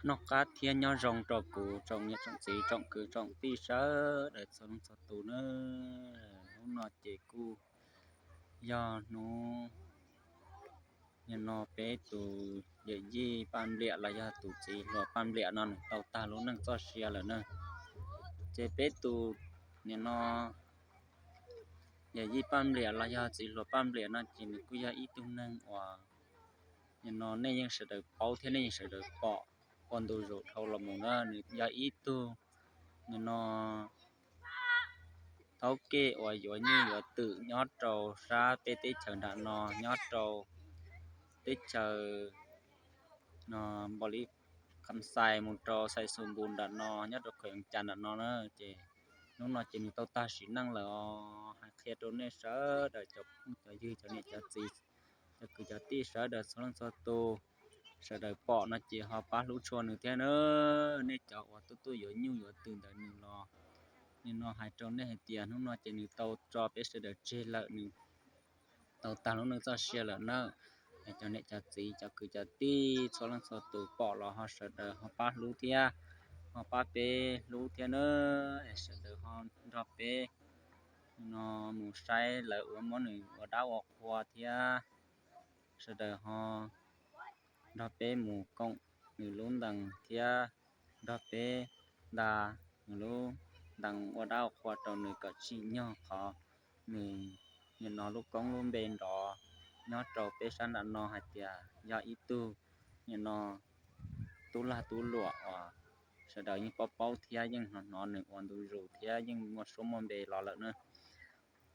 noj qab thiab nyob zoo rau kuv tsoom niam tsoom txiv tsoom kwv tsoom tij sawv daws txhua leej txhua tus nawb. Hnub no ces kuj yog hnub nim no peb tus yawm yij Paj Npliam los yog tus txiv hluas Paj Npliam no nws tau tag lub neej txoj sia lawm na. Ces peb tus nim no yawm yij Paj Npliam los yog txiv hluas Paj Npliam no ces nws kuj yog ib tug neeg uas nim no nej yeej sawv daws paub thiab nej yeej sawv daws pom ua ntu zus dhau los mus na. Nws yog ib tug nim no taub kej uas yuav nyuj yuav twm nyob rau sab peb teb chaws nram no, nyob rau teb chaws no Npaus Lis Kham Xais mus rau Xais Xus Npus nram no, nyob rau Kham Cas nram no na. Ces hnub no ces nws tau tag sim neej lawm os. Hais qhia rau nej sawv daws cov phooj cov ywg cov niam cov txiv cov kwv cov tij sawv daws txhua leej txhua tus, sawv daws pom no ces ho pab hlub tshua nws thiab na. Nej cov uas tuaj tuaj yuav nyuj yuav twm ntawm nws los, nim no hais rau nej hais tias hnub no ces nws tau tso peb sawv daws tseg lawm, nws tau tag lub neej txoj sia lawm na. Es cov niam cov txiv cov kwv cov tij txhua leej txhua tus pom los ho sawv daws ho pab hlub thiab, ho pab peb hlub thiab na. Es sawv daws ho nrog peb no mus saib lawv ua muab nws ua dab ua qhua thiab, sawv daws ho nrog peb mus koom nws lub ntees thiab nrog peb nta nws lub ntees ua dab ua qhua rau nws kom tsim nyog qhov nws nim no lub koob lub npe nrov nyob rau peb sab nram no hais tias yog ib tug nim no tub lag tub luam uas sawv daws yeej paub paub thiab yeej hnov hnov nws ua ntu zus thiab yeej muaj suab muaj npe los lawm na.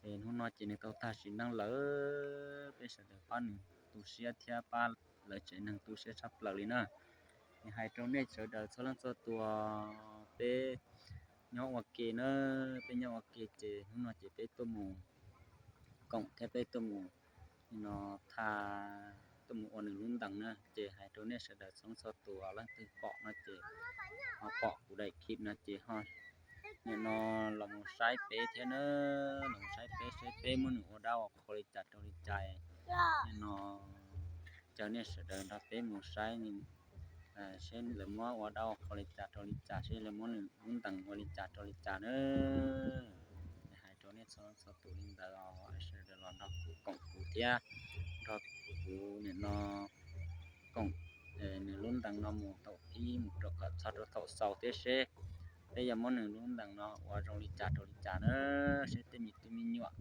Ces hnub no ces nws tau tag sim neej lawm, peb sawv daws pab nws tu siab thiab pab lawv tsev neeg tu siab tshaj plaws li na. Es hais rau nej sawv daws txhua leej txhua tus, peb nyob ua ke na, peb nyob ua ke ces hnub no ces peb tuaj mus koom thiab peb tuaj mus no tha, tuaj mus ua nws lub ntees na. Ces hais rau nej sawv daws txhua leej txhua tus, leej twg pom no ces ho pom kuv daim clip no ces ho nim no los mus saib peb thiab na, los mus saib peb seb peb muab nws ua dab ua qhua li cas rau li cas. Nim no caw nej sawv daws nrog peb mus saib seb lawv muab ua dab ua qhua li cas rau li cas, seb lawv muab nws lub ntees ua li cas rau li cas na. Hais rau nej txhua txhua tus li ntawd os, sawv daws los nrog kuv koom kuv thiab nrog kuv nim no koom nws lub ntees no mus thaum pib mus rau kom txog rau thaum xaus thiab seb peb yuav muab nws lub ntees no ua zoo li cas rau li cas na, seb tej me tub me nyuam,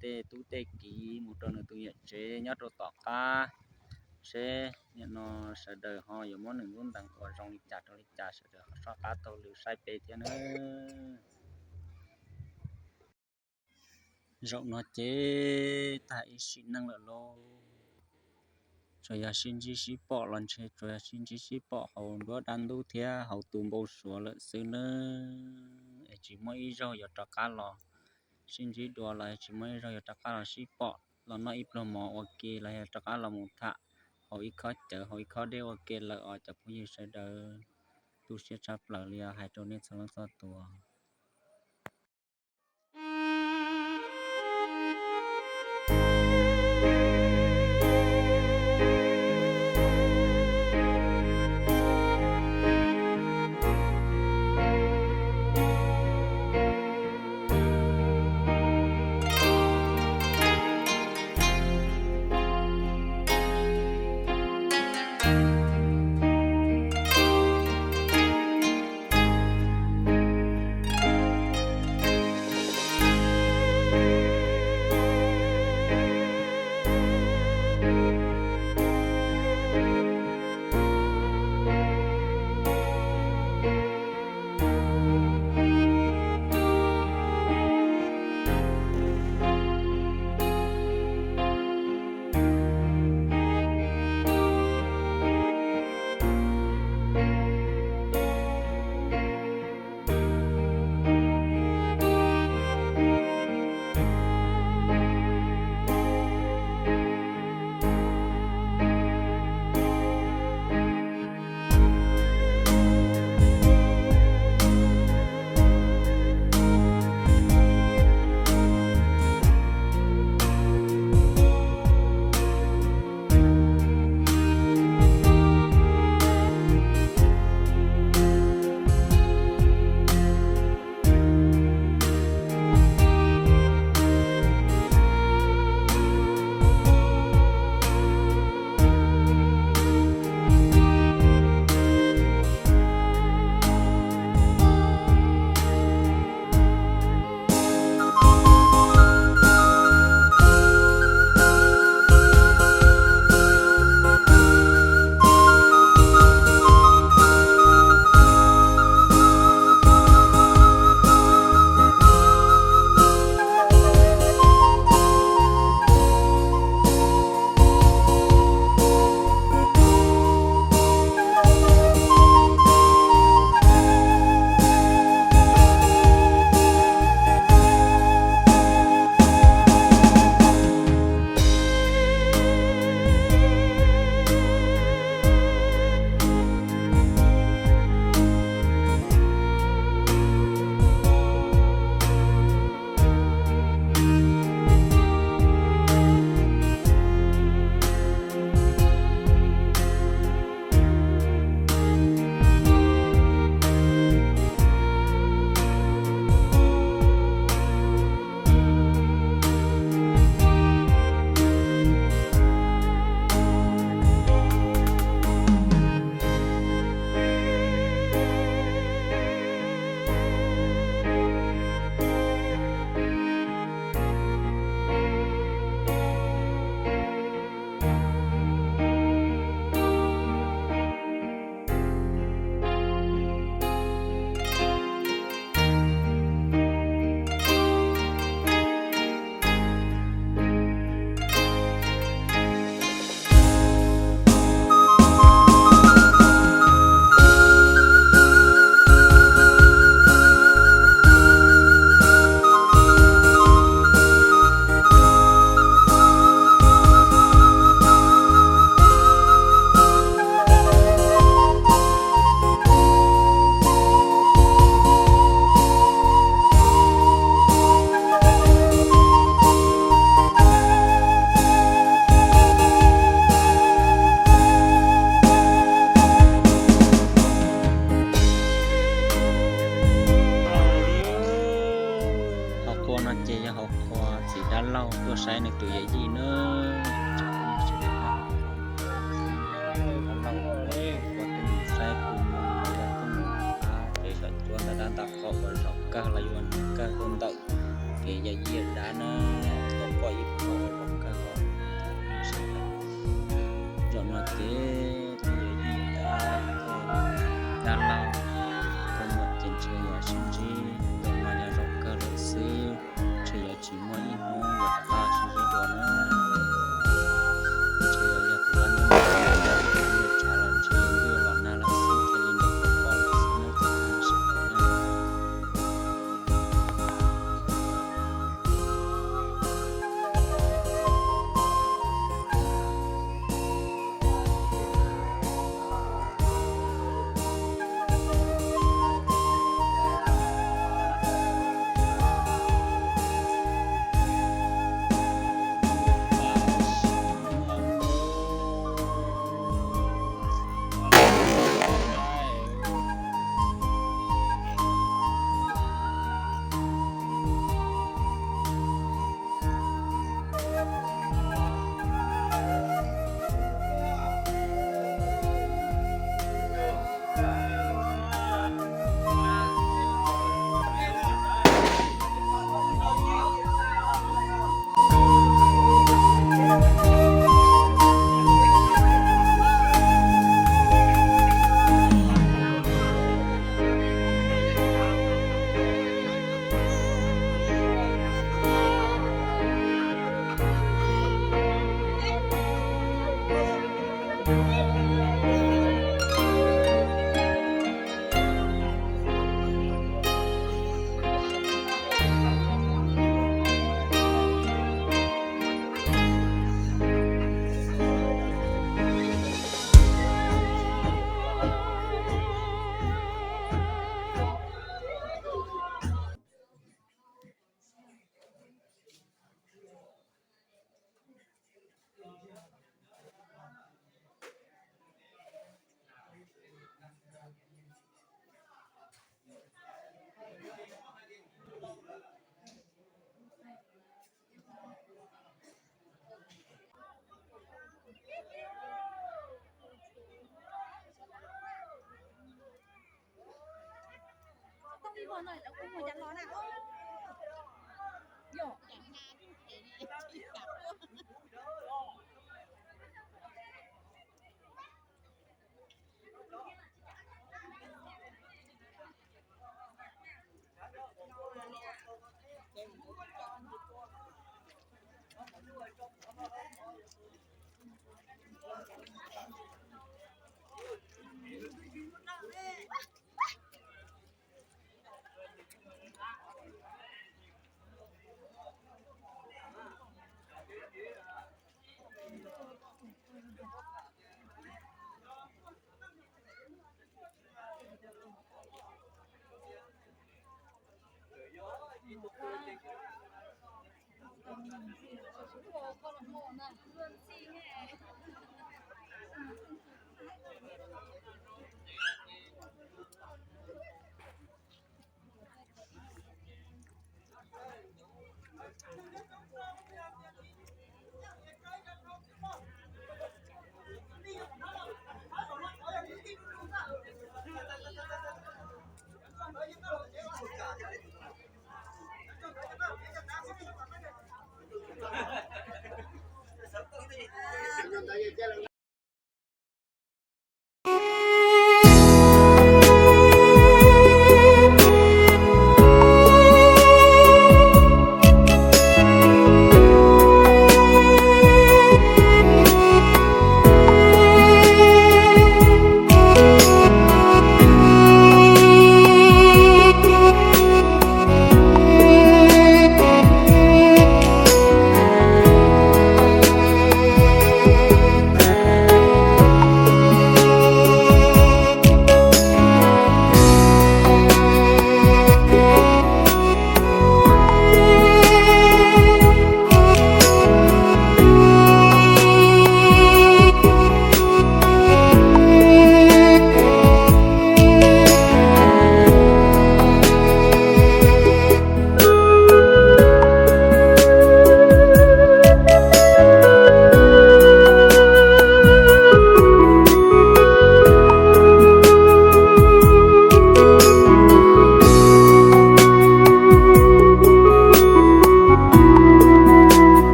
tej tub tej kiv mus rau nws tus yawm tsev nyob rau tom qab, seb nim no sawv daws ho yuav muab nws lub ntees ua zoo li cas rau li cas, sawv daws ho soj qab taug lw saib peb thiab na. Zaum no ces tag ib sim neej lawm lauj. Tsuas yog sib ntsib sib pom los ntshe tsuas yog sib ntsib sib pom hauv nruab dab ntub thiab hauv tus npau suav lawm xwb nawb. Es tsis muaj ib zaug yuav rov qab los sib ntsib dua los tsis muaj ib zaug yuav rov qab los sib pom los noj ib pluag mov ua ke los yog rov qab los mus tham hauv ib khob cawv hauv ib khob dej ua ke lawm os cov phooj ywg sawv daws. Tu siab tshaj plaws li os, hais rau nej txhua leej txhua tus.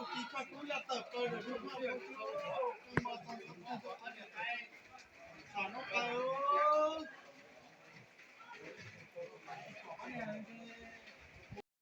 Tus ci tshaj kub yaj tawm plaws ntawm tus phauj.